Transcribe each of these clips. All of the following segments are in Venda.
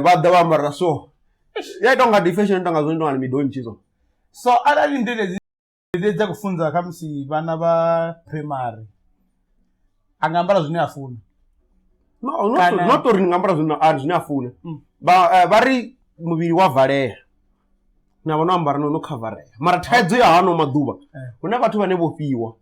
Vha ḓa vha ambara so ya ita unga ndi fashion, ita nga zwo ita nga midontshi so. So arali ndededzi dza khou funza khamusi vhana vha primary, a nga ambara zwine a funa? No, not uri ni nga ambara zwine a zwine a funa. Vha ri muvhili wa valea na vha no ambara no khavarea, mara thaidzo ya hano maḓuvha, hu na vhathu vhane vho fhiwa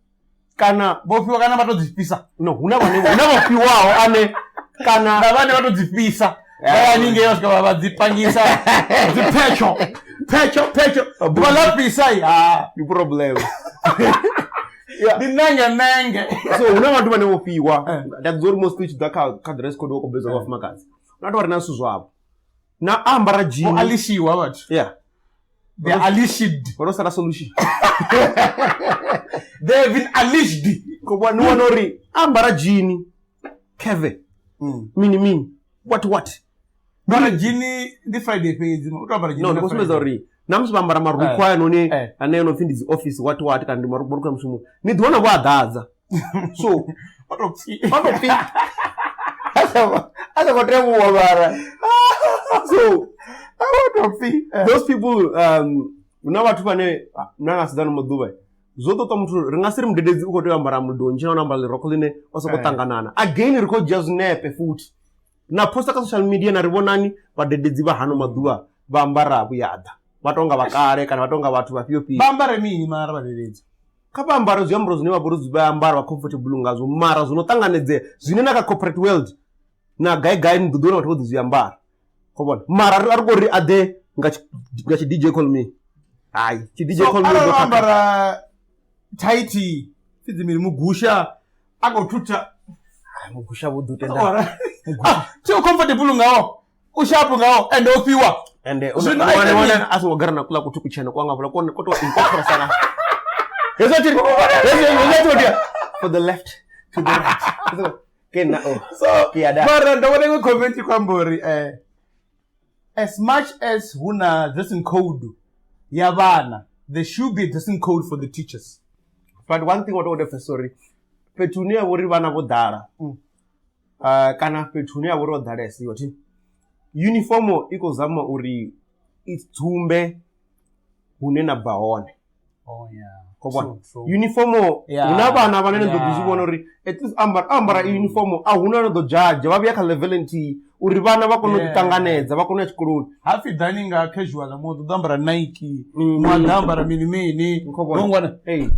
kana vho fhiwa kana vha to dzi fhisa. No, hu na vhane hu na vho fhiwaho ane kana na vhane vha to dzi fhisa, vha ya haningei vha swika vha dzi pangisa dzi phetsho phetsho phetsho, ḓuvha ḽa fhisa i ha ndi problem. Ndi nenge nenge. So hu na vhathu vhane vho fhiwa, nda ḓi uri musi u tshi ḓa kha dress code wa khou bedzwa vhafumakadzi, hu na vhathu vha re na zwithu zwavho na ambara vho jean alishiwa vhathu. They are alished. Vho no sala solution. They have been alished. Ko ni wana uri ambara jean keve mini mini what. Mara jean ndi Friday fhedzi, u to ambara jean No, ndi nga khou sumbedza Friday. uri na musi vha ambara marukhu aya noni ane ano pfhi ndi dzi office what kana ndi marukhu a mushumo, ni ḓi wana vho a ḓadza so O to pfi o to pfi a sa khou tevhuwa, mara so o to pfi those people, hu na vhathu vhane na nga sedza no maḓuvha zwo ṱoḓa muthu, ri nga si ri mudededzi u khou tea u ambara mudonzhi na u ambara ḽirokho ḽine o sokou ṱanganana. Again, ri khou dzhia zwinepe futhi na posta kha social media na ri vhonani vhadededzi vha hano maḓuvha vha ambara vhuyaḓa, vha tonga vha kale kana vha tonga vhathu vhafhio fhio. Vha ambare mini mara vhadededzi? Kha vha ambare zwiambaro zwine vha vha uri vha ambara vha comfortable ngazwo, mara zwo no ṱanganedzea zwine na kha corporate world na gai gai ni ḓo ḓi wana vhathu vho ḓi zwi ambara. Khou vhona, mara a ri khou ri a ḓe nga tshi DJ call me, hai, tshi DJ So call me arali ḓo o khakha. Ambara tight fhedzi mini mugusha a khou thutha. Ai, mugusha vho ḓo tenda. Ah, thi u comfortable ngawo, u sharp ngawo and o fhiwa. Ende Zwino a ite mini? A songo gara na kula kuthu kutshena kwanga vhula kone koto incorporate sana hezwo tshi hezwo hezwo for the left to the right. So, ke na oh So ke ya da. Mara ndo vhona iṅwe comment i khou amba uri as much as hu na dressing code ya vhana, there should be a dressing code for the teachers. But one thing wa tou pfesesa uri fhethu hune ya vha uri vhana vho ḓala kana fhethu hune ya vha uri ho ḓalesa thi uniform i khou zama uri i dzumbe hune na bva hone. Oh yeah. Khou vhona? True, true. Uniform hu na vhana vhane ni ḓo ḓi zwi vhona uri at least ambara uniform a huna no ḓo dzhadzha, vha vhuya kha level nthihi uri vhana vha kone u ḓiṱanganedza, vha kone u ya tshikoloni. Hapfi ḓani nga casual, muṅwe ḓo ḓo ambara Nike, muṅwe a ḓo ambara mini mini. Khou vhona? Ngwana. Ee.